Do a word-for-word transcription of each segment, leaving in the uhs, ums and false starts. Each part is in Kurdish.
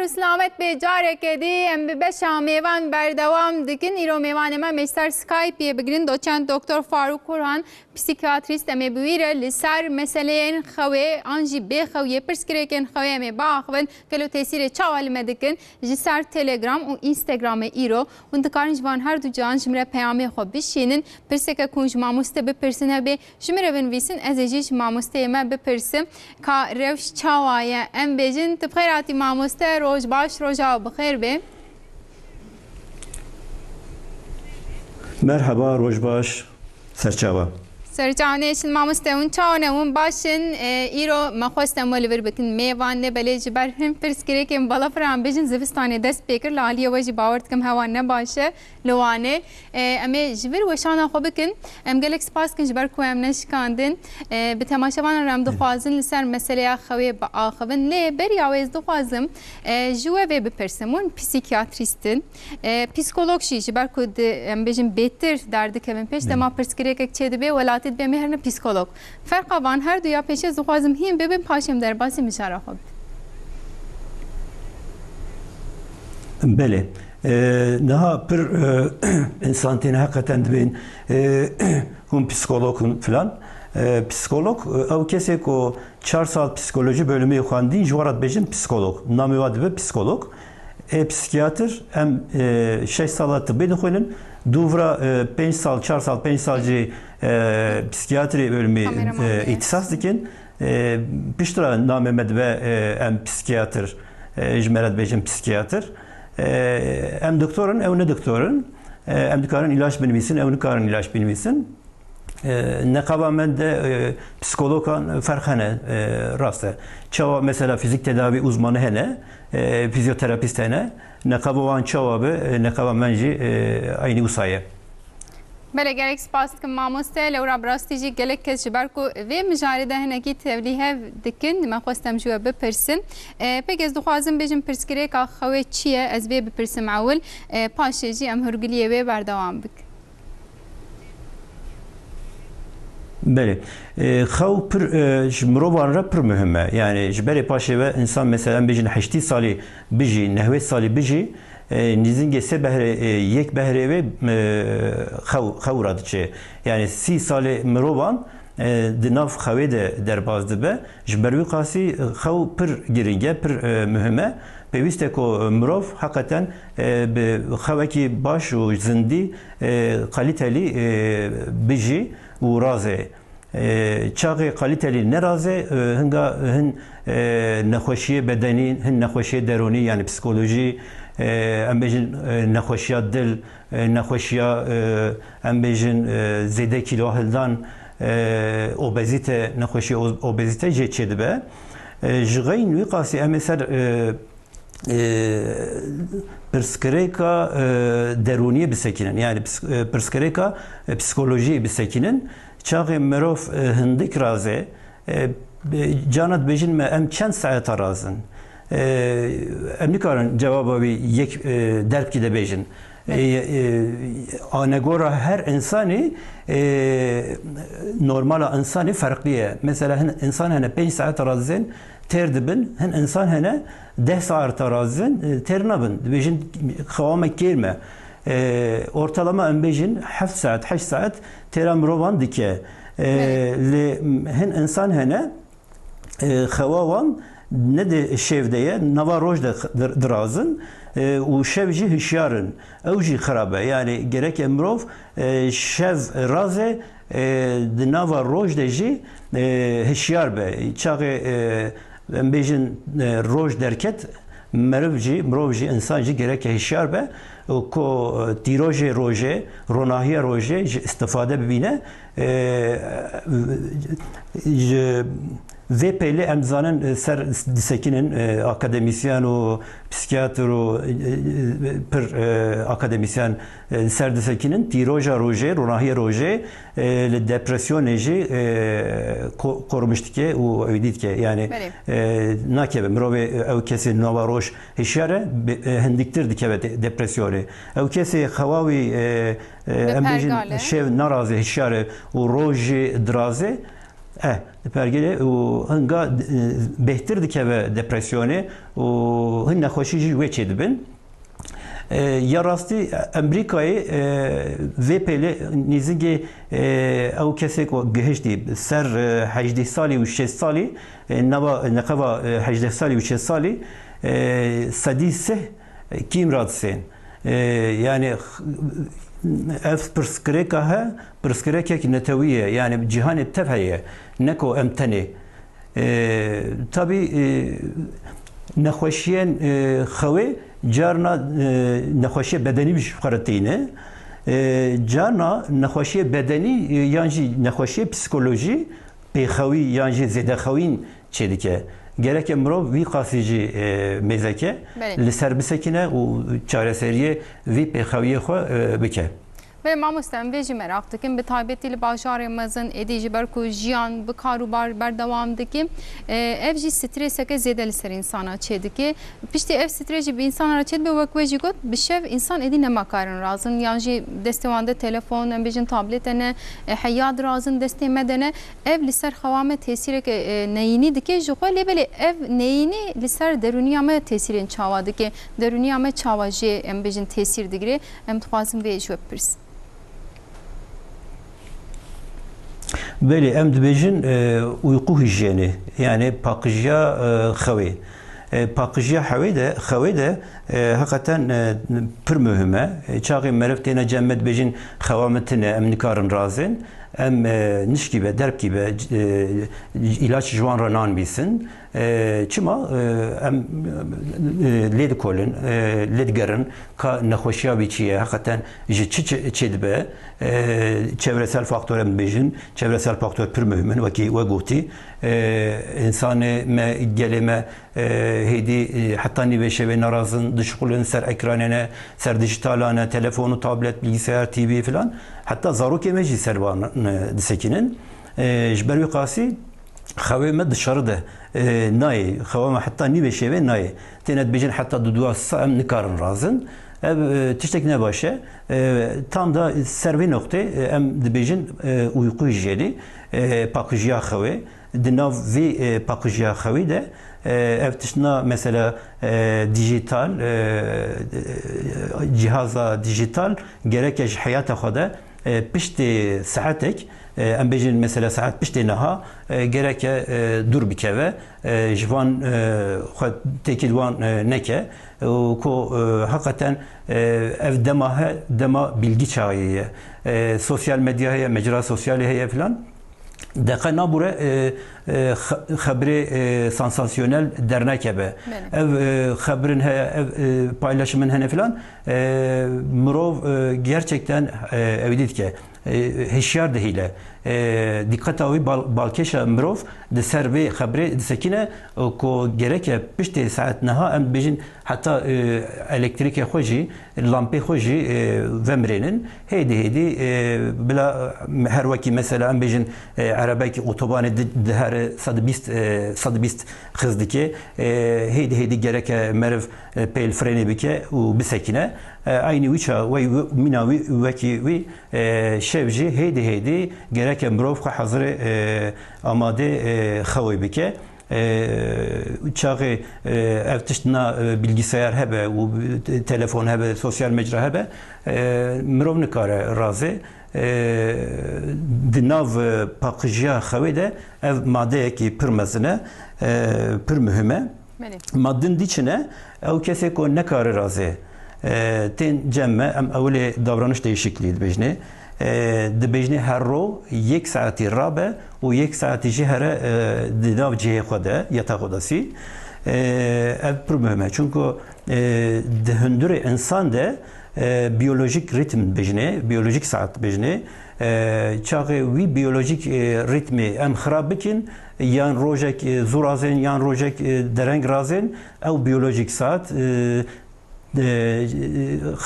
Silamet bê, careke dî em bi beşa mêvan berdewam dikin. Îro mêvanê me, me ji ser Skype yê bigirin, doçent doktor Farûk Kurhan, psîkiyatrîst, em ê bi wî re li ser meseleyên xewê an jî bêxewiyê, pirsgirêkên xewê em ê biaxivin, gelo tesîrê çawa li me dikin. Ji ser Telegram û Instagramê îro hûn dikarin ji van her du cihan ji min re peyamê xwe bişînin. Pirseke ku hûn ji mamoste bipirsin hebe, ji min re binivîsin, ez ê jî ji mamosteyê me bipirsim ka rewş çawa ye. Em bêjin, tu bi xêr hatî mamoste, roj baş, roja we bi xêr be. Merheba, roj baş, serçava. Serçavanê şin mamoste, hûn çawa ne, hûn baş in? E, îro me xwest em we li vir bikin mêvan, lê belê ji ber hin pirsgirêkên balafir em bêjin zivistanê dest pê kir, li aliyê we jî bawer dikim hewa ne baş e. Li Wanê. E, em ê ji vir weşana xwe bikin. Em gelek spas dikin ji ber ku em neşikandin. E, bi temaşevanan re em dixwazin li ser meseleya xewê biaxivin. Lê beriya wê ez dixwazim, e, ji we vê bipirsim. Hûn psîkiyatrîst in. E, psîkolog jî ji ber ku di, em bêjin bêtir derdikevin pêş, dema pirsgirêkek çêdibe, welatî dibe em ê herine psîkolog. Ferqa van her du ya pêşî ez dixwazim hîn bibin, paşê em derbasî mijara xwe bikin. Belê. E, niha pir, e, însan têne heqeten dibên, e, hûn psîkolog hûn filan. E, psîkolog, e, ew kesê ku çar sal psîkolojî bölümê xwendî, ji we re dibêjin psîkolog. Namê we dibe psîkolog. E, psîkiyatr, em, e, şeş sala tibbê dixwînin. Dûvra, e, pênc sal, çar sal, pênc sal jî, e, psîkiyatrî bölümê, e, îhtisas dikin. E, piştre namê me dibe, e, em psîkiyatr, e, ji me re dibêjin psîkiyatr. E, em doktor in, ew ne doktor in. E, em dikarin îlaç binivîsin, ew nikarin îlaç binivîsin. E, neqaba me de, e, psîkologan ferq hene, e, rast e. Çawa mesela fîzîk tedavî uzmanı hene, e, fîzyoterapîst hene. Neqaba wan çawa be, e, neqaba me jî, e, eynî wisa ye. Belê, gelek spas dikim mamoste. Lewra bi rastî jî gelek kes ji ber ku vê mijarê de hinekî tevlîhev dikin, me xwest em ji we bipirsin. E, pêk ez dixwazim bêjim pirsgirêka xewê çi ye? Ez vê bipirsim ewil. E, paşê jî em hûrgiliyê wê berdewam bikin. Belê. E, xew pir, e, ji mirovan re pir muhim e. Yani ji berê paşê ve insan mesela em bêjin heştî salî bijî, nehwê salî bijî, e, nîzingê sê behrê, e, yek behrê wê, e, xew, xew re diçe. Yani sî salê mirovan, e, di nav xewê de derbas dibe. Ji ber wî qasî xew pir girîng e, pir, e, muhim e. Pêwîst e ku mirov heqeten, e, bi xewekî baş û zindî, e, kalîtelî, e, bijî û razê. E, çaxê kalîtelî nerazê, e, hinga hin, e, nexweşiyê bedenî, hin nexweşiyê deronî, yani psikolojî, e, em bêjin, e, nexweşiya dil, e, nexweşiya, e, em bêjin, e, zêde kîlo hildan, e, obezîte, nexweşiya o-, obezîte jê çêdibe. E, ji xeyn wî qasî em ê ser, e, e, pirsgirêka, e, derûniyê bisekinin. Yani pis-, e, pirsgirêka, e, psikolojiyê bisekinin. Çaxê mirov, e, hindik razê, e, e, cana dibêjin me em çend saeta razin? E, em nikarin cevaba wî yek, e, derbkî de bêjin. E, e, anegora her insanî, e, normala insanî ferqlî ye. Mesela hin insan hene pênc saeta razin, têr dibin, hin insan hene deh saeta razin, e, têr nabin. Dibêjin xewa me kêr me. E, ortalama em bêjin heft saet, heşt saet têra mirovan dike. E, Evet. Lê hin insan hene, e, xewa wan ne di şev de ye, nava roj de x-, dir-, dirazin, e, û şev jî hişyar in. Ew jî xirab e. Yani gereke mirov, e, şev razê, e, di nava roj de jî, e, hişyar be. Çaxê, e, em bêjin, e, roj derket, meriv jî, mirov jî, insan jî gereke hişyar be. Û ku, e, tîrojê rojê, ronahiya rojê ji istifade bibîne, e, ji vê pêlê em zanin, e, ser disekinin, e, akademisyen û psîkiyatr û, e, e, pir, e, akademisyen, e, ser disekinin, tîroja rojê, ronahiya rojê, e, li depresyonê jî, e, ko-, kormiş dike û ewîdî dike. Yani, Belê. e, nakeve mirovê, e, ew kesê nava roj hişyar e, be-, e, hindiktir dikeve de-, depresyonê. Ew kesê xewa wî, e, e, em bêjin Bepergal e. şev narazê hişyar e û roj jî dirazê, Eh, dipergire û hinga, e, bêhtir dikeve depresyonê û hin nexweşî jî wê çêdibin. E, ya rastî, Amerîkayê, e, vê pêlê nîzingê, e, ew kesê ku gihiştî ser, e, hejdeh salî û şêst salî, e, nava, neqeva, e, hejdeh salî û şêst salî, e, sedî sih kîm radisên. E, yani, ev pirsgirêka he, pirsgirêkek netewî ye. Yani, cîhanê bi tev heye. Ne ku em tenê. E, tabî, e, nexweşiyên, e, xewê carna, e, nexweşiyê bedenî jî bi xwe re tîne. E, carna nexweşiyê bedenî, e, yan jî nexweşiyê psîkolojî pêxewî yan jî zêdexewîn çêdike. Gereke mirov vî qasî jî, e, mêzeke Belê. li ser bisekine û çareseriyê vî pêxewiyê xwe, e, bike. Belê mamoste, em vê jî meraq dikin. Bi taybetî li bajarê mezin, êdî ji ber ku jiyan bi kar û bar berdewam dike, e, ev jî strêseke zêde li ser însana çêdike. Piştî ev strês jî bi însana re çêdibe, wek we jî got, bi şev însan êdî nema karin razin, yan jî destê wan de telefon, em bêjin tablet hene, e, heya dirazin destê me de ne. Ev li ser xewa me tesîreke, e, neyînî dike ji xwe, lê belê ev neyînî li ser derûniya me tesîrên çawa dike? Derûniya me çawa jê, em bêjin, tesîr digire? Em dixwazin vê ji we bipirsin. Belê, em dibêjin, e, uyku hijyenê, yani paqijiya, e, xewê. E, paqijiya hewê de, xewê de, e, heqeten, e, pir muhim e. E, çaxê meriv têne cem me dibêjin, xewa min tune, em nikarin razên. Em, e, nişkî be, derbkî be, c-, e, îlaç ji wan re nan bîsin. E, çima, e, em, e, lê dikolin, e, lê digerin ka nexweşiya wî çi ye, heqeten ji çi çi-, çêdibe? E, çevresel faktor em dibêjin, çevresel faktor pir muhim in, wekî we gotî. E, însanê me, gelê me, e, hêdî, e, heta nîvê şevê narazin, dişixulin ser ekranê ne, ser dijitalan e, telefon û tablet, bilgisayar, T V filan. Heta zarokê me jî ser wan, e, disekinin. E, ji ber wî qasî, xewê me dışarı de, e, nayê. Xewa me heta nîvê şevê nayê. Têne dibêjin heta du dua sa em nikarin razin. Ev, e, tiştek ne baş e. E, tam da ser vê noqtê, e, em dibêjin, e, uyku hijyenî, e, paqijiya xewê. Di nav vê, e, paqijiya xewê de, e, ev tiştna mesela, e, dijital, e, e, cîhaza dijital gereke ji heyata xwe de e, piştê saetek, e, em bêjin mesela saet piştê niha, e, gereke, e, dûr bikeve, e, ji van, e, xwe têkil wan, e, neke û ku, e, heqeten, e, ev dema he, dema bilgi çaxê ye. E, sosyal medya heye, mecra sosyalê heye filan. Deqe nabûre, e, e, xe-, xebrê, e, sansasyonel dernekeve. Belê. Ev, e, xebrin heye, ev, e, paylaşimin hene filan. E, mirov, e, gerçekten, e, ew dî dike, e, hişyar dihîle. E, dîqeta wî bal-, balkêşa mirov di ser vê xebrê disekine, e, ku gereke piştê saet niha em dibêjin heta, e, elektrîkê xwe jî, lampê xwe jî, e, vemirênin. Hêdî hêdî, e, bila, e, her wekî mesela em bêjin, e, erebek otobanê di-, dihere sed bîst, e, sed bîst xiz dike. E, hêdî hêdî gereke meriv, e, pêl frênê bike û bisekine. E, eynî wî ça-, wey, wi-, mîna wî, wekî wî, e, şev jî hêdî hêdî gereke mirov xwe hezirê, e, amadê, e, xewê bike. E, çaxê, e, ev tişt na, e, bilgisayar hebe û telefon hebe, sosyal mecra hebe, e, mirov nikare razê. E, di nav, e, paqijiya xewê de ev madeyekî pir mezin e, e, pir muhim e. Belê. Ma din dî çi ne? Ew kesê ku nekare razê, e, tên cem me, em ewilê davranış değişikliği dibêjinê. E, dibêjinê her ro yek saetî rabe û yek saetî jî here, e, di nav cihê xwe de, yata xwe de sî. E, ev pir muhim e. Çunku, e, di hundurê insan de, e, biyolojik ritm dibêjinê, biyolojik saet dibêjinê. E, çaxê wî biyolojik, e, ritmê em xirab bikin, yan rojek, e, zû razên, yan rojek, e, dereng razên, ew biyolojik saet, e, e,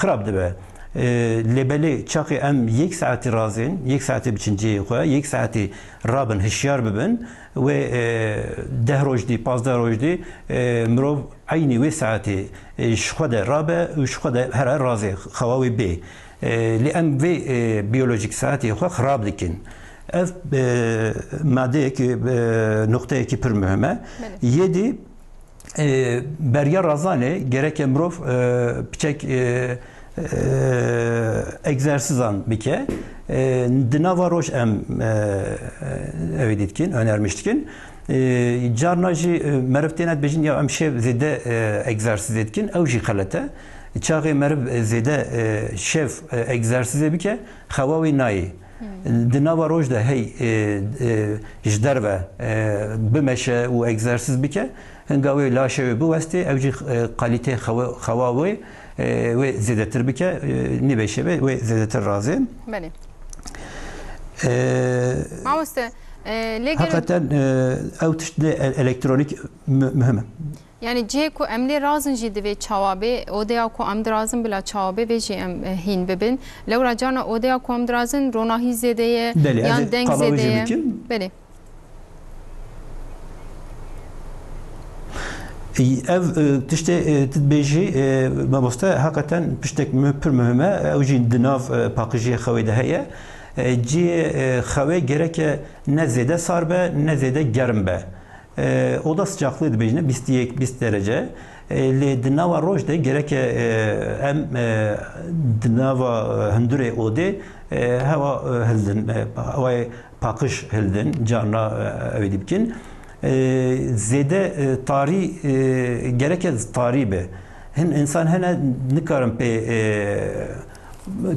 xirab dibe. E, lê belê çaxê em yek saetî razên, yek saetî biçin cihê xwe, yek saetî rabin, hişyar bibin, wê, e, deh roj dî, pazdeh roj dî, e, mirov eynî wê saetê, e, ji xwe de rabe û ji xwe de here razê xewa wê bê. E, lê em vê, e, biyolojik saetê xwe xirab dikin. Ev, e, madeyekî, e, nuqteyekî pir muhim e. Belê. Yêdî, e, beriya razanê gereke mirov, e, piçek, e, e, egzersizan bike. E, di nava roj em, e, e, evê dî dikin, önermiş dikin. E, carna jî, e, meriv têne dibêjin, ya em şev zêde, e, egzersizê dikin, ew jî xelet e. Çaxê meriv, e, zêde, e, şev, e, egzersizê bike, xewa wê nayê. Di nava roj de hey, e, e, ji derve, e, bimeşe û egzersiz bike, hinga wê laşê wê biwestê, ew jî, e, kalîtê xewa, xewa wê, e, wê zêdetir bike, e, nîbeşe be wê zêdetir razê. Belê. E, Mamoste, e, lê gelo Heqeten, e, ew tişt ne e-, elektronîk mu-, muhim e. Yani cihê ku em lê razin jî divê çawa bê, odeya ku em dirazin bila çawa bê, vê jî em, e, hîn bibin. Lewra carna odeya ku em dirazin ronahî zêde ye, belê, yan ez ê deng qala wê zêde jî ye. Bikim. Belê. Ev, e, tiştê, e, tu dibêjî, e, mamoste, heqeten piştek mi-, pir muhim e. Ew jî di nav, e, paqijiyê xewê de heye. E, cihê, e, xewê gereke ne zêde sar be, ne zêde germ be. E, oda sıcaklığı dibêjine bîst yek bîst derece. E, lê di nava roj de gereke, e, em, e, di nava, e, hundurê odê, e, hewa, e, hildin, e, hewayê paqij hildin, carna, e, ew ê dî bikin. E, zêde, e, tarî, e, gereke tarî be. Hin însan hene nikarin pê, e,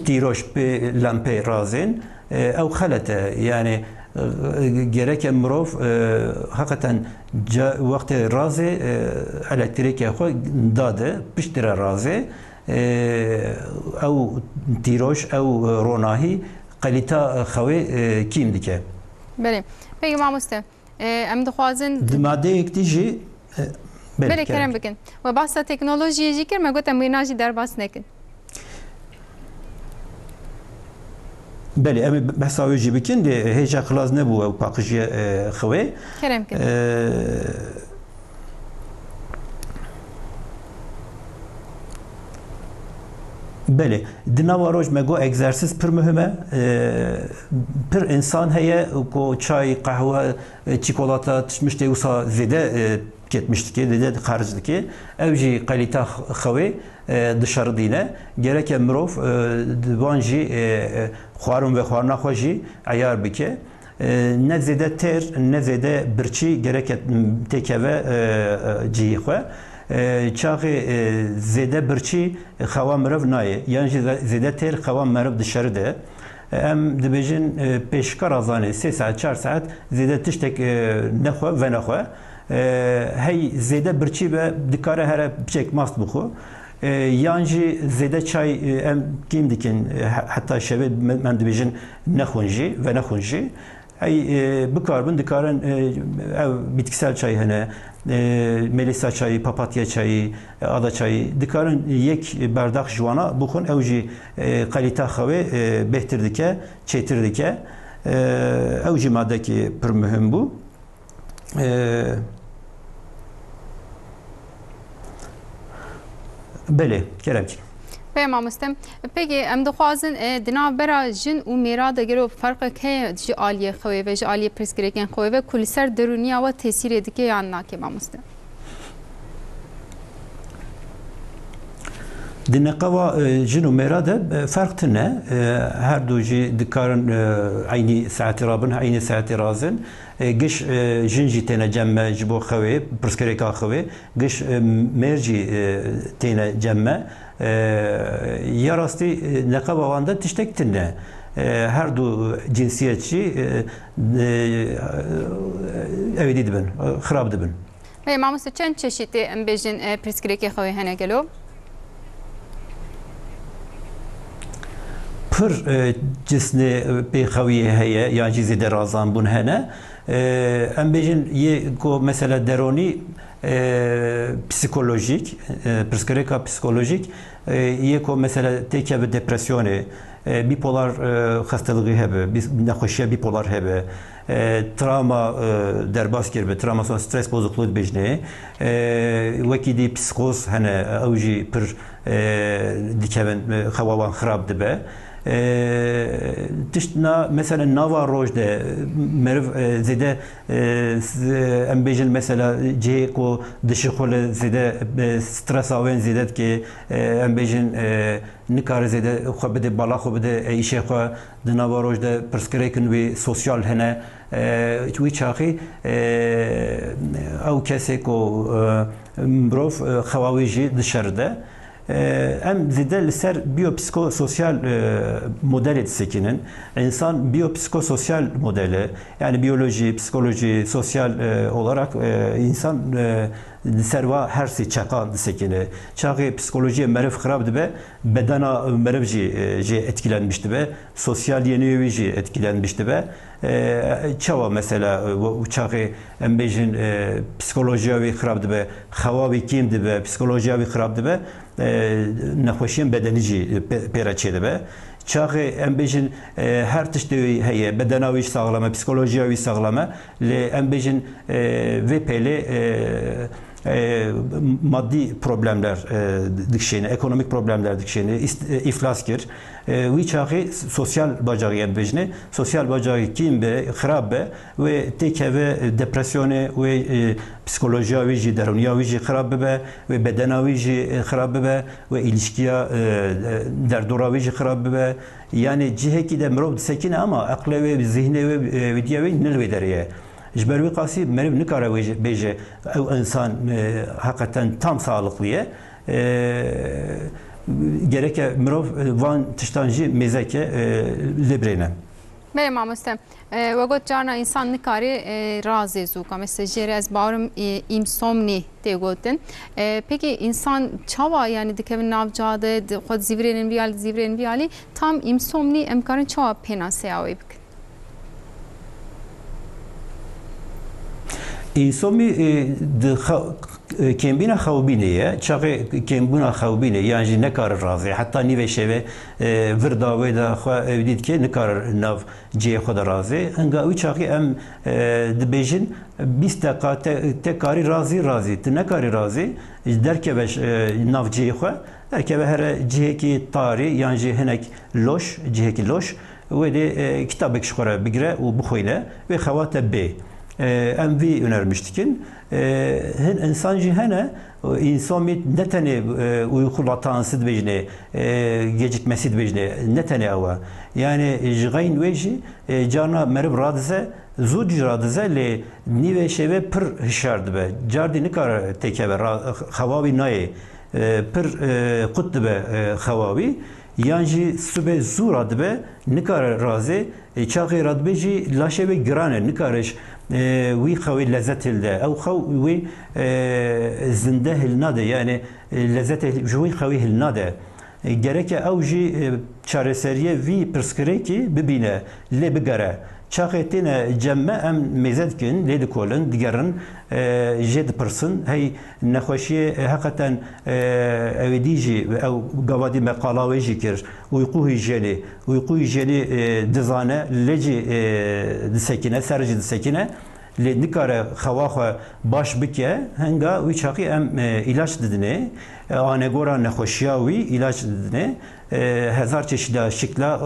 tîroj pê lempê razên, e, ew xelet e. Yani, e, gereke mirov, e, heqeten ca-, wextê razê, e, elektrîkê xwe dade, piştre razê, e, ew tîroj, ew ronahî qelîta xewê, e, kîm dike. Belê. Peki mamoste, e, em dixwazin Di madeyek dî jî, e, belê, belê, kerem kerem. Bikin. We bahsa teknolojiyê jî kir, me got em wêna jî derbas nekin. Belê, em ê behsa wê jî bikin, lê hêja xilas nebû ew paqijiyê, e, xewê. Kerem kin. E, belê, di nava roj me got egzersiz pir muhim e. E, pir însan heye ku çay, qehwe, e, çikolata, tiştmiştê wisa zêde, e, tüketmiş dike, zêde xerc dike. Ew jî qelîta xewê, e, dişeridîne. Gereke mirov, e, di van jî, e, e, xwarin ve xwarina xwe jî eyar bike. E, ne zêde têr, ne zêde birçî gereke têkeve, e, e, cihê xwe. E, çaxê, e, zêde birçî xewa mirov nayê, yan jî ze-, zêde têr xewa meriv dişeride. Em dibêjin, e, pêşka razanê sê saet, çar saet zêde tiştek, e, nexwe, venexwe. E, hey zêde birçî be, dikare here piçek mast bixwe. E, yan jî zêde çay, e, em kêm dikin, e, he-, heta şevê me-, em dibêjin nexwin jî, venexwin jî. Ey, e, bikaribin, dikarin, e, ew bitkisel çayî hene, e, melîsa çayî, papatya çayî, e, ada çayî, dikarin yek berdax ji wana bixwin, ew jî, e, qelîta xewê, e, bêhtir dike, çêtir dike. E, ew jî madekî pir muhim bû. E, Belê, kerem ki. Pê mamoste. Peki, em dixwazin, e, di navbera jin û mêra de gelo ferqek heye ji aliyê xewê ve, ji aliyê pirsgirêkên xewê ve ku li ser derûniya we tesîrê dike yan nake mamoste? Di neqeba, e, jin û mêra de, e, ferq tune. E, her du jî dikarin, e, eynî saetê rabin, eynî saetê razin. E, giş, e, jin jî têne cem me ji bo xewê, pirsgirêka xewê. Giş, e, mêr jî, e, têne cem me. E, ya rastî, e, neqeba wan de tiştek tune. E, her du cinsiyet jî, e, e, ew ê dî dibin, e, xirab dibin. Lê mamoste, çend çeşîtê, em bêjin, e, pirsgirêkê xewê hene gelo? Pir, e, cisnê pêxewiyê heye, yan jî zêde razanbûn hene. E, em bêjin yê ku mesela deronî, e, psikolojîk, e, pirsgirêka psikolojîk, e, yê ku mesela têkeve depresyonê, e, bipolar, e, xestelixî hebe, bî-, nexweşiya bipolar hebe, e, travma, e, derbas kiribe, travma sonra stres bozukluğu dibêjinê, e, wekî dî psikoz hene, ew jî pir, e, dikevin, e, xewa wan xirab dibe. E, tişt na, mesela nava roj de meriv, e, zêde, e, s-, em bêjin mesela cihê ku dişixule zêde, e, stresa wê zêde dike, e, em bêjin, e, nikare zêde xwe bide, bala xwe bide, e, îşê xwe di nava roj de pirsgirêkin wî sosyal hene. E, wî çaxî, e, ew kesê ku, e, mirov, e, xewa wî jî dişeride. E, em zêde li ser biyopsikososyal, e, modelê disekinin. Însan biyopsikososyal modeli, yani biyolojî, psikolojî, sosyal, e, olarak, e, însan, e, li ser va her sê çeqan disekine. Çaxê psikolojiyê meriv xirab dibe, bedena meriv jî, e, jê etkilenmiş dibe, sosyaliyê nû wî jî etkilenmiş dibe. E, çawa mesela, e, çaxê em bêjin, e, psikolojiya wî xirab dibe, xewa wî kêm dibe, psikolojiya wî xirab dibe, e, nexweşiyên bedenî jî pê, pê re çêdibe. Çaxê em bêjin, e, her tiştê wî heye, bedena wî saxlem e, psikolojiya wî saxlem e, lê em bêjin, e, vê pêlê, e, e, madî problemler, e, dikişêne, ekonomîk problemler dikişêne, îst-, e, îflas kir. E, wî çaxê sosyal bacaxî em bêjinê, sosyal bacaxî kêm be, xirab be, wê têkeve, e, depresyonê, wê, e, psikolojiya wî jî, derûniya wî jî xirab bibe, wê bedena wî jî, e, xirab bibe, wê îlişkiya, e, e, derdora wî jî xirab bibe. Yani cihekî de mirov disekine ama eqlê wê, zihnê wê, e, wîdiya wê ne li wê derê ye. Ji ber wî qasî meriv nikare wê jî, bêje ew însan, e, heqeten tam sağlıklı ye. E, gereke mirov, e, van tiştan jî mêzeke, e, lê birêne. Belê mamoste. E, we got carna însan nikarê, e, razê zûka. Mesela jê re ez bawerim, e, îmsomnî tê gotin. E, pekî însan çawa yani dikevin nav ca de, di-, xwe dizîvirênin vî alî, dizîvirênin vî alî, tam îmsomnî em karin çawa pênaseya wê bikin? Însomî, e, di xe-, e, kêmbîna xewbînê ye. Çaxê kêmbûna xewbînê yan jî nekare razê. Heta nîvê şevê, e, vir dawê de xwe ew dît ke nikare nav cihê xwe de razê. Hinga wî çaxî em, e, dibêjin bîst deqa te, te karî razî, razî. Tu nekarî razî, derkeve, e, nav cihê xwe. Derkeve here cihekî tarî yan jî hinek loş, cihekî loş. Wê dê, e, kitabek ji xwe re bigire û bixwîne, wê xewa te bê. E, em vî önermiş dikin. E, hin insan jî hene, e, însomî ne tenê, e, uyku latansı dibêjinê, e, gecikmesi dibêjinê, ne tenê ew e. Yani ji xeyn wê jî, e, carna meriv radize, zû jî radize, lê nîvê şevê pir hişyar dibe. Cardî nikare têkeve, ra-, xewa wî nayê, e, pir, e, qut dibe, e, xewa wî. Yan jî sibê zû radibe, nikare razê, e, çaxê radibe jî laşê wê giran e, nikare ji, e, wî xewê lezet hilde. Ew xew wê, e, zinde hilnade, yani, e, lezetê ji wî xewê hilnade. E, gereke ew jî, e, çareseriyê vî pirsgirêkî bibîne, lê bigere. Çaxê têne cem me, em mêze dikin, lê dikolin, digerin, e, jê dipirsin. Hey nexweşiyê, e, heqeten, e, ew ê dî jî, ew gava dî me qala wê jî kir, uyku hijyenî. Uyku hijyenî, e, dizane, lê jî, e, disekine, ser jî disekine. Lê nikare xewa xwe baş bike, hinga wî çaxî em, e, îlaç didinê. E, anegora nexweşiya wî îlaç didinê. E, hezar çeşîda şikla,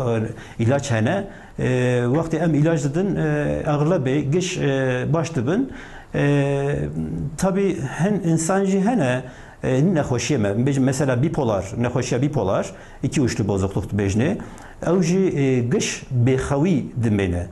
e, îlaç hene. E, wextê em îlaç didin, e, exlebê giş, e, baş dibin. E, tabî hin însan jî hene, e, hin nexweşiyê me. Bêjin mesela bipolar, nexweşiya bipolar, iki uçlu bozukluk dibêjinê. Ew jî, e, giş bêxewî dimêne.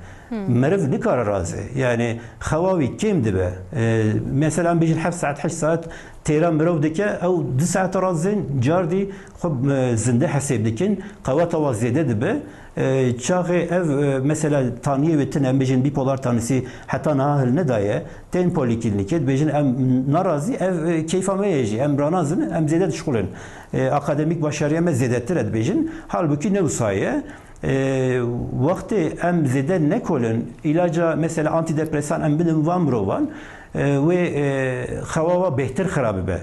Meriv nikare razê. Yani xewa wî kêm dibe. E, mesela em bêjin heft saet, heşt saet têra mirov dike, ew du saet razên, cardî xwe, e, zinde hesêb dikin, qeweta wa zêde dibe. E, çaxê ev, e, mesela taniyê wê tune, em bêjin bipolar tanisi heta niha hilnedaye, tên polîklînîkê, dibêjin em narazî, ev, e, keyfa me ye jî, em ranazin, em zêde dişxulin. E, akademîk başariya me zêdetir e dibêjin, halbukî ne wisa ye. E, wextê em zêde nekolin, îlaca mesela antîdepresan em bidin van mirovan, e, wê, e, xewa wa bêhtir xira bibe.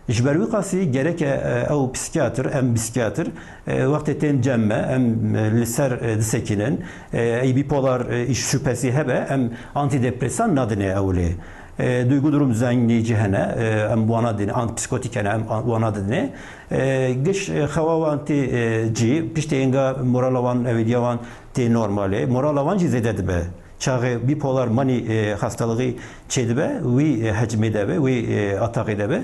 Ji ber wî qasî gereke, e, ew psîkiyatr, em psîkiyatr, e, wextê tên cem me, em, e, li ser, e, disekinin, e, ey bipolar, e, îş şüphesi hebe, em antîdepresan nadinê ew lê. E, duygu durum zengînî jî hene, e, em wana didin, antipsîkotîk hene, em an-, wana didinê. E, giş, e, xewa wan tê, e, cî, piştê hinga morala wan, ewêdiya wan tê normalê. Morala wan jî zêde dibe. Çaxê bipolar manî, e, hastalığı çêdibe, wî, e, hecmê de be, wî, e, ataxê de be.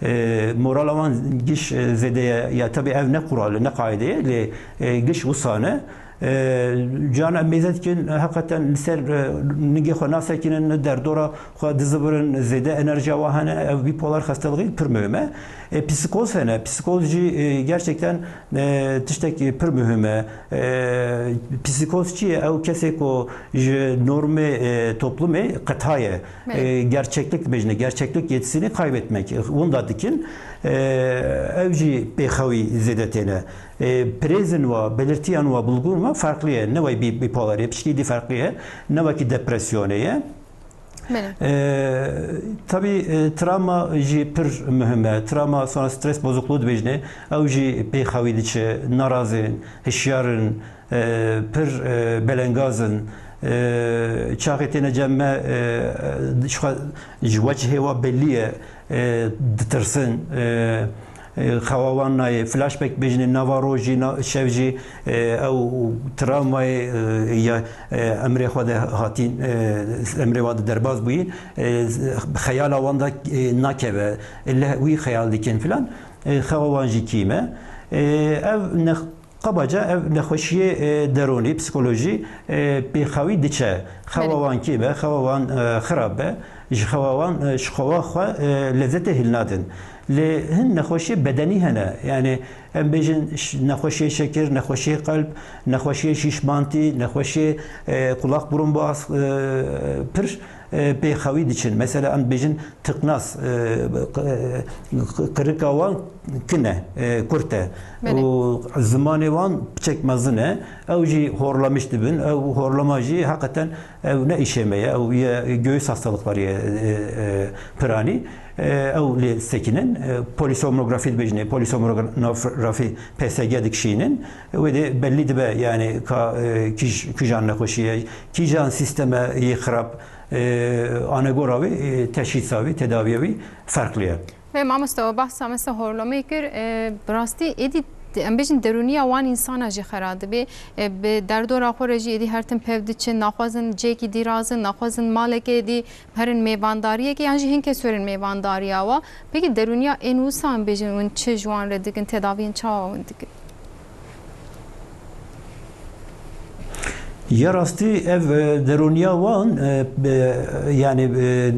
E, morala wan giş, e, zêde ye. Ya tabii ev ne kural e, ne qaide ye, lê, e, giş wisa ne. E, carna em mêze dikin, heqeten li ser, e, ningê xwe nasekinin, derdora xwe dizivirin, zêde enerjiya wan hene, ev bipolar hastalığı pir muhim e. E, psikoz hene, psikoz jî, e, gerçekten, e, tiştek pir muhim e. E, psikoz çi ye? Ew kesê ku ji normê, e, toplumê qetha ye. Evet. E, gerçeklik dibêjine, gerçeklik yetisini kaybetmek. Winda dikin, e, ew jî pêxewî zêde têne. E, pirêzin wa, belirtiyan wa, bulgûn wa farklı ye. Ne wek bi-, bipolar ye, pişkî dî farklı ye. Ne wekî depresyonê ye. Belê. E, tabii, e, travma jî pir muhim e. Travma sonra stres bozukluğu dibêjine. Ew jî pêxewî diçe, narazin, hişyar in, e, pir, e, belengaz in. E, çaxê têne cem me, e, ji xwe, ji wecihê wa bellî ye. E, ditirsin. E, e, xewa wan nayê. Flashback bêjinê nava roj jî, na-, şev jî, e, ew travmayê, e, ya, e, emrê xwe de hatîn, e, emrê wan de derbas bûyî, e, xeyala wan de, e, nakeve. Leh wî xeyal dikin filan. E, xewa wan jî kîm e. E, ev nex-, Qabaca ev nexweşiyê, e, deronî, psikolojî, e, pêxewî diçe. Xewa Belê. wan kêm e, xewa wan, e, xirab e. Ji xewa wan, e, ji xewa xwe, e, lezzetê hilnadin. Lê hin nexweşiyê bedenî hene. Yani em bêjin ş-, nexweşiyê şekir, nexweşiyê qelb, nexweşiyê şîşmantî, nexweşiyê, e, kulak burun boğaz, e, pir, e, pêxewî diçin. Mesela em bêjin tiqnas, e, q-, e, qirika wan kin e, e, kurt e. Belê. Û zimanê wan piçek mezin e. Ew jî horlamiş dibin. Ew horlama jî heqeten ew ne îşê me ye. Ew ye göğüs hastalıkları ye, e, e, piranî. E, ew lê sekinin. E, polisomnografî dibêjinê. Polisomnografî P S G dikişînin. Wê de bellî dibe, yani ka, e, kîj-, kîjan nexweşî ye, kîjan sîsteme yê xirab, e, anegora wî, e, teşhîsa wî, tedaviya wî farklı ye. Ve mamoste, we behsa mesela horlomê kir, e, bi rastî êdî em bêjin derûniya wan însana jî xera dibe. E, bi derdora xwe re jî êdî her tim pev diçin, naxwazin cêkî dî razin, naxwazin malekê êdî herin mêvandariyekê, yan jî hin kes werin mêvandariya wa. Pekî derûniya ên wisa em bêjin hûn çi ji wan re dikin, tedaviyên çawa hûn dikin? Ya rastî ev, e, derûniya wan, e, e, yani, e,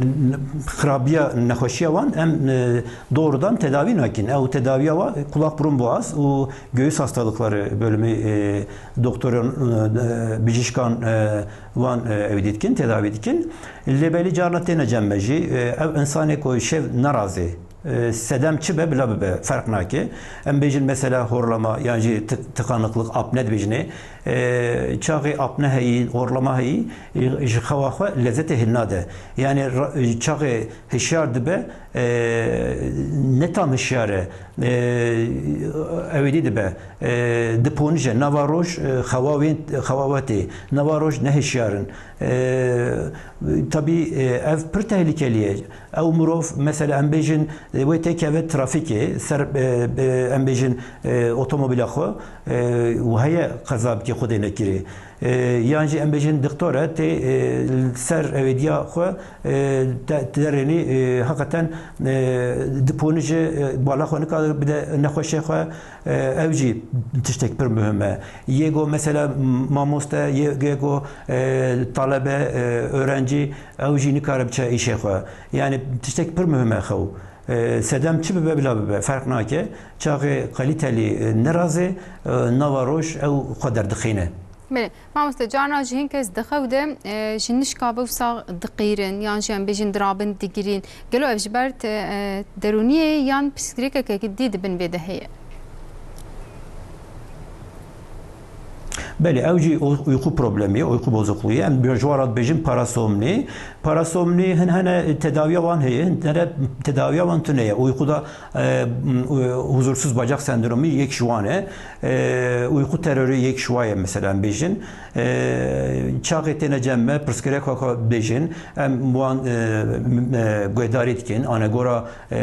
xirabiya nexweşiya wan em, e, doğrudan tedavi nakin. Ew tedaviya wa kulak burun boğaz û göğüs hastalıkları bölümü, e, doktorun, e, bijîşkan, e, wan, e, ew dikin, tedavi dikin. Lê belî carna têne cem me jî, e, ev insanê ku şev nerazê, e, sedem çi be bila bibe, ferq nake. Em bêjin mesela horlama yan jî ti-, tıkanıklık, apne dibêjinê. E, çaxê apne heyî, horlama heyî, e, ji xewa xwe lezzetê hilnade. Yani ra-, çaxê hişyar dibe, e, ne tam hişyar e, e, ewêdî dibe, e, diponije, nava roj, e, xewa wê, xewa we tê, nava roj ne hişyar in. E, tabî, e, ev pir tehlikelî ye. Ew mirov, mesela, em bêjin, e, wê têkeve trafîkê, ser, e, e, em bêjin, e, otomobîla xwe, e, û heye qeza bike Xwedê nekirê. E, yan jî em bêjin dixtor e, tê, e, li ser ewêdiya xwe, e, te-, derênî, e, heqeten, e, diponije, e, bala xwe nikare bide nexweşê xwe, e, ew jî tiştek pir muhim e. Yê go mesela mamoste, yê, yê go, e, talebe, e, öğrenci, ew jî nikare biçe îşê xwe. Yani tiştek pir muhim e xew. E, sedem çi bibe bila bibe, ferq nake. Çaxê kalîtelî, e, nerazê, e, nava roj ew xwe derdixîne. Belê. Mamoste, carna jî hin kes di xew de, e, ji nişka ve wisa diqîrin, yan jî em bêjin dirabin digirîn. Gelo ev ji ber te, e, derûniyê yan psîkrîkeke dî di bin vê de heye? Belê, ew jî u-, uyku problemî ye, uyku bozukluğu ye. Em ji wan re dibêjin parasomnî. Parasomnî hin hene tedawiya wan heye, hin hene tedawiya wan tune ye. Uykuda, e, m, e, huzursuz bacak sendromî yek ji wan e. E, uyku terorî yek ji wan ye mesela em bêjin. E, çaxê têne cem me, pirsgirêka xwe bêjin. Em wan, e, m, e, guhdarî dikin, anegora, e,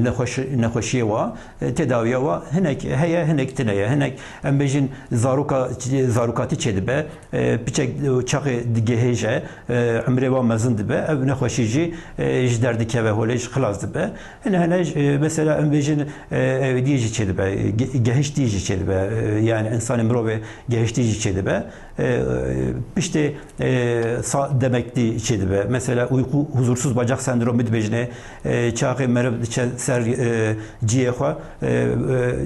nexweş-, nexweşiyê wa. E, tedawiya wa hinek heye, hinek tune ye. Hinek, em bêjin, zaroka, zarokatî çêdibe, e, piçek, e, çaxê digihêje, e, emrê wa mezin dibe, ev nexweşî jî, e, ji der dikeve holê, ji xilas dibe. Hine hine, e, mesela, em bêjin, e, ew dî jî çêdibe, ge-, gehiştî jî çêdibe, e, yani insanê mirovê gehiştî jî çêdibe. E, piştê, e, sa-, demektî çêdibe. Mesela uyku huzursuz bacak sendromî dibêjine, e, çaxê meriv diçe ser, e, ciyê xwe, e, e,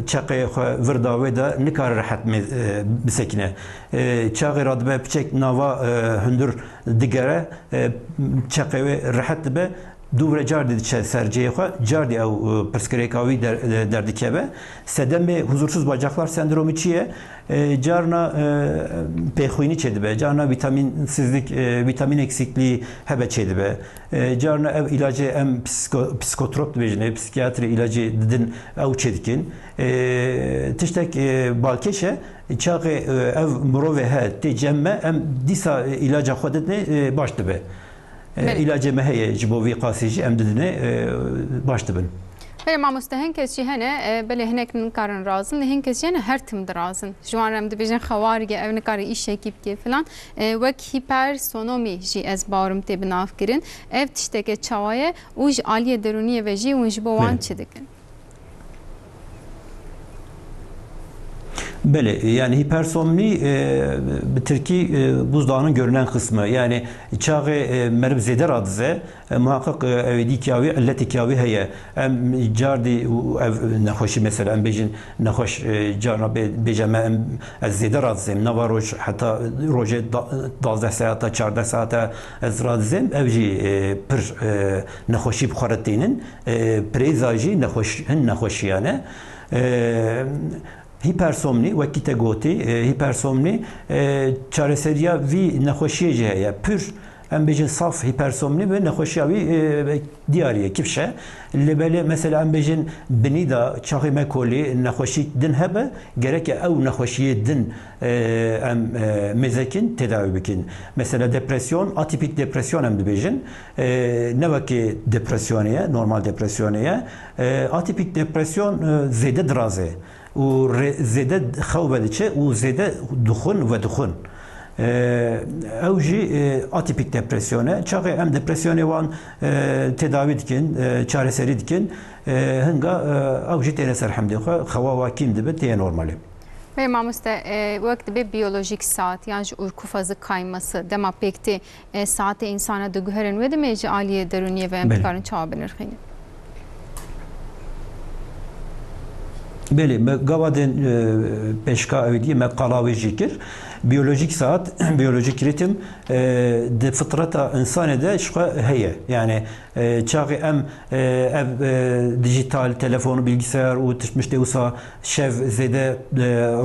çeqê xwe vir da wê de nikare rehet mê-, e, bisekine. E, çaxê radibe piçek nava, e, hundir digere, e, çeqê wê rehet dibe. Dûvre cardî diçe ser cihê xwe, cardî ew, e, pirsgirêka wî der-, e, derdikeve. Sedemê huzursuz bacaklar sendromî çi ye? E, carna, e, pêxwînî çêdibe, carna vîtamînsizlik, e, vîtamîn eksikliği hebe çêdibe. E, carna ev ilacê em psiko-, psikotrop dibêjin, ê psikiyatrî ilacê didin, ew çêdikin. E, tiştek, e, balkêş e, çaxê, e, ev mirovê he tê cem me, em dîsa, e, ilaca xwe didinê, e, baş dibe. E, Belê. Îlacê me heye ji bo vî qasî jî em didinê, e, baş dibin. Belê mamoste, hin kes jî hene, e, belê hinek nikarin razin, lê hin kes jî hene her tim dirazin. Ji wan re em dibêjin xewarge, ew nikare îşekî bike filan. E, wek hipersonomî jî ez bawerim tê bi nav kirin. Ev tişteke çawa ye û ji aliyê derûniyê ve jî hûn ji bo wan Belê. çi dikin? Belê, yani hipersomni, e, bi tirkî, e, buzdağı görünen kısmı. Yani çaxê, e, meriv zêde radize, e, muhakkak, e, ew dî kiyawî, illetê kiyawî heye. Em cardî û ev nexweşî mesela, em bêjin nexweş, e, carna bê-, bêje me em, ez zêde radizêm. Nava roj heta rojê da-, duwazdeh saeta, çardeh saeta ez radizêm. Ev jî, e, pir, e, nexweşî bi xwe re tênin. E, pirêza jî nexweş-, hin nexweşiyan e. E, hipersomni, wekî te gotî, e, hipersomni, e, çareseriya vî nexweşiyê jî heye. Pir, em bêjin saf hipersomni bi nexweşiya wî, e, diyar e, kifş e. Lê belê mesela em bêjin binî de çaxê me kolî nexweşîk din hebe, gereke ew nexweşiyê din, e, em, e, mêzekin, tedawî bikin. Mesela depresyon, atipik depresyon em dibêjin. E, ne wekî depresyonê ye, normal depresyonê ye. E, atipik depresyon, e, zêde diraz e û re-, zêde xew vediçe û zêde dixwin, vedixwin. E, ew jî, e, atipik depresyon e. Çaxê em depresyonê wan, e, tedawî dikin, e, çareserî dikin, e, hinga, e, ew jî têne ser hemdê xwe, xewa wa kîm dibe, têye normalê. Belê mamoste, e, wek dibe biyolojik saat yan jî uyku fazı kayması dema pêk tê, e, saetê insana diguherin, wê demê ji aliyê derûniyê ve em Belê. dikarin çawa binirxînin? Belê, me gava din, e, pêşka ew dî me qala wê jî kir. Biyolojik saat, biyolojik ritim, e, di fitreta insanê de ji xwe heye. Yani, e, çaxê em, e, ev, e, dijital, telefon û bilgisayar û tiştmiştê wisa şev zêde, e,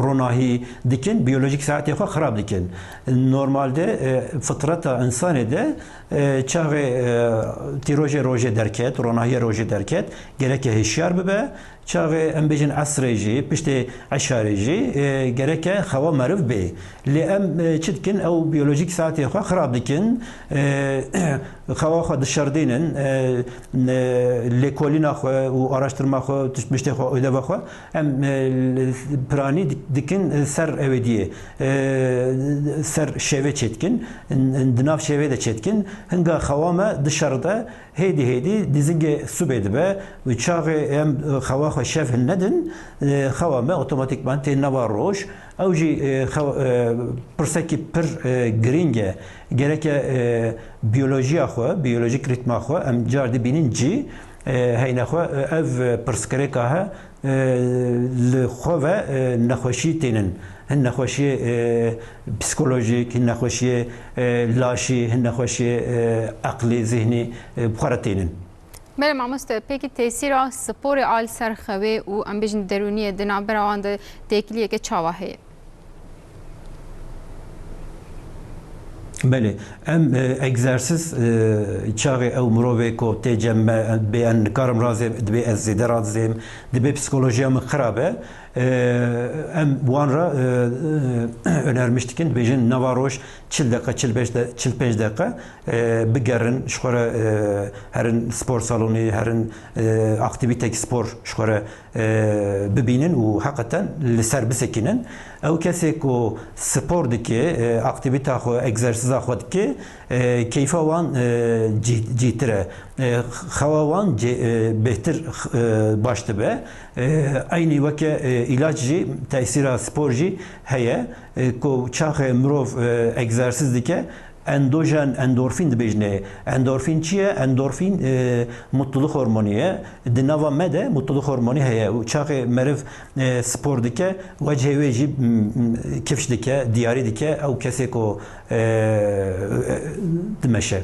ronahî dikin, biyolojîk saetê xwe xirab dikin. Normalde, e, fitreta insanê de, e, çaxê, e, tîrojê rojê derket, ronahiyê rojê derket, gereke hişyar bibe. Çaxê em bêjin esrê jî, piştê eşarê jî, e, gereke xewa meriv bê. Lê em, e, çi dikin? Ew biyolojîk saetê xwe xirab dikin. E, xewa xwe dişerdînin, e, ne, lêkolîna xwe û araştirma xwe û tiştmiştê xwe, ödeva xwe, em, e, piranî dik-, dikin, e, ser ewêdiyê, e, ser şevê çêdikin, n-, n-, di nav şevê de çêdikin. Hinga xewa me dişerde, hêdî hêdî dizingê subê dibe û çaxê em, e, xewa xwe şev hin nedin, e, xewa me otomatîkman tê nava roj. Ew jî, e, xew-, e, pirsekî pir, e, girîng e. Gereke, e, biyolojiya xwe, biyolojik rîtma xwe em car dibînin cî, e, heyne xwe, e, ev, e, pirsgirêka he, e, li xwe ve, e, nexweşî tênin. Hin nexweşiyê, e, psîkolojîk, hin nexweşiyê, e, laşî, hin nexweşiyê, e, eqlî, zihnî, e, bi xwe re tênin. Belê mamoste, pêkî tesîra sporê a li ser xewê û em bêjin derûniyê di navbera wan de têkiliyeke çawa heye? Belê, em e, egzersiz e, çaxê ew mirovê ku tê cem me, bê en nikarim razêm, dibê ez zêde razêm, dibê psikolojiya min xirab e. E, em wan re e, e, önermiş dikin, dibêjin nava roj çil deqe, çil pênc de, çil pênc deqe e, bigerin, ji xwe re e, herin spor salonî, herin e, aktîvîtek spor ji xwe re e, bibînin û heqeten li ser bisekînin. Ew kesê ku spor dike, e, aktîvîta xwe, egzersiza xwe dike, e, keyfa wan e, cî- cîtir e. E, xewa wan cê- e, bêhtir e, baş dibe. E, eynî weke e, îlaç jî tesîra spor jî heye. E, ku çaxê mirov e, egzersiz dike, endojen endorfîn dibêjinê. Endorfîn çi ye? Endorfîn e, mutluluk hormonî ye. Di nava me de mutluluk hormonî heye. Û çaxê meriv e, spor dike, wechê wê jî m, m, kifş dike, diyarî dike. Ew kesê ku e, e, dimeşe,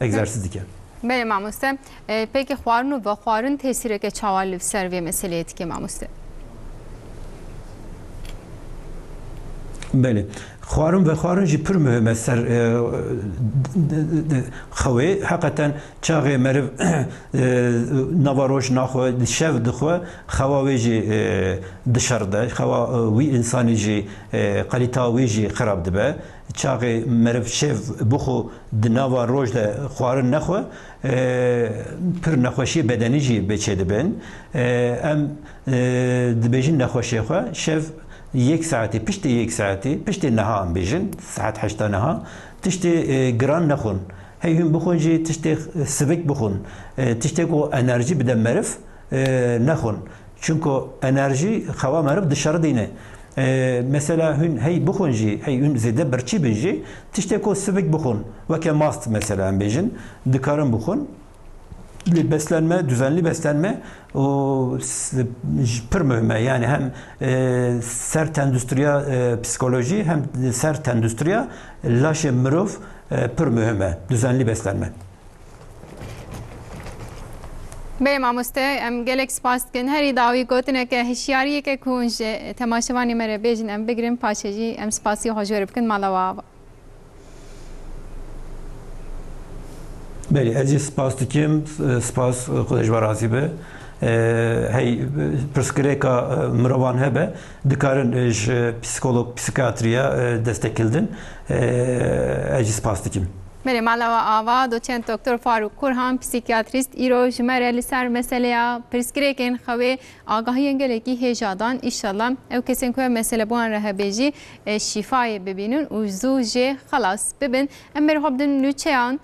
egzersiz dike. Belê mamoste. E, peki xwarin û vexwarin tesîreke çawa li ser vê meseleyê dike mamoste? Belê. Xwarin vexwarin jî pir muhim e ser e, d- d- d- xewê. Heqeten çaxê meriv e, nava roj naxwe, şev dixwe, xewa wê jî e, dişerde. Xewa e, wî insanî jî e, kalîta wî jî xirab dibe. Çaxê meriv şev bixwe, di nava roj de xwarin nexwe, e, pir nexweşiyê bedenî jî bê çêdibin. E, em e, dibêjin nexweşiyê xwe şev yek saetî, piştê yek saetî, piştê niha em bêjin, saet heşta niha, tiştê e, giran nexwin. Hey hûn bixwin jî tiştê sivik bixwin. E, tiştê ku enerjî bide meriv e, nexwin. Çunku enerjî xewa meriv dişeridîne. E, mesela hûn hey bixwin jî, hey hûn zêde birçî bin jî, tiştê ku sivik bixwin, weke mast mesela em bêjin, dikarin bixwin. Lê beslenme, düzenli beslenme o s- j- pir muhim e. Yani hem e, ser tenduristiya e, psikolojî hem ser tenduristiya laşê mirov e, pir muhim e. Düzenli beslenme. Belê mamoste, em gelek spas dikin. Herî dawî gotineke hişyariyeke ku hûn ji temaşevanê me re bêjin, em bigirin, paşê jî em spasî xwe ji we re bikin, mala we ava. Belê, ez jî spas dikim, spas, Xwedê ji we razî be. E, hey, pirsgirêka e, mirovan hebe, dikarin e, ji psîkolog, psîkiyatriya e, destek hildin. E, ez jî spas dikim. Belê, mala we ava, doçent doktor Faruk Kurhan, psîkiyatrîst, îro ji me re li ser meseleya pirsgirêkên xewê agahiyên gelekî hêja dan. Înşallah ew kesên ku ev mesele bi wan re hebe jî e, şîfayê bibînin û zû jê xelas bibin. Em ê xwe bidin nûçeyan.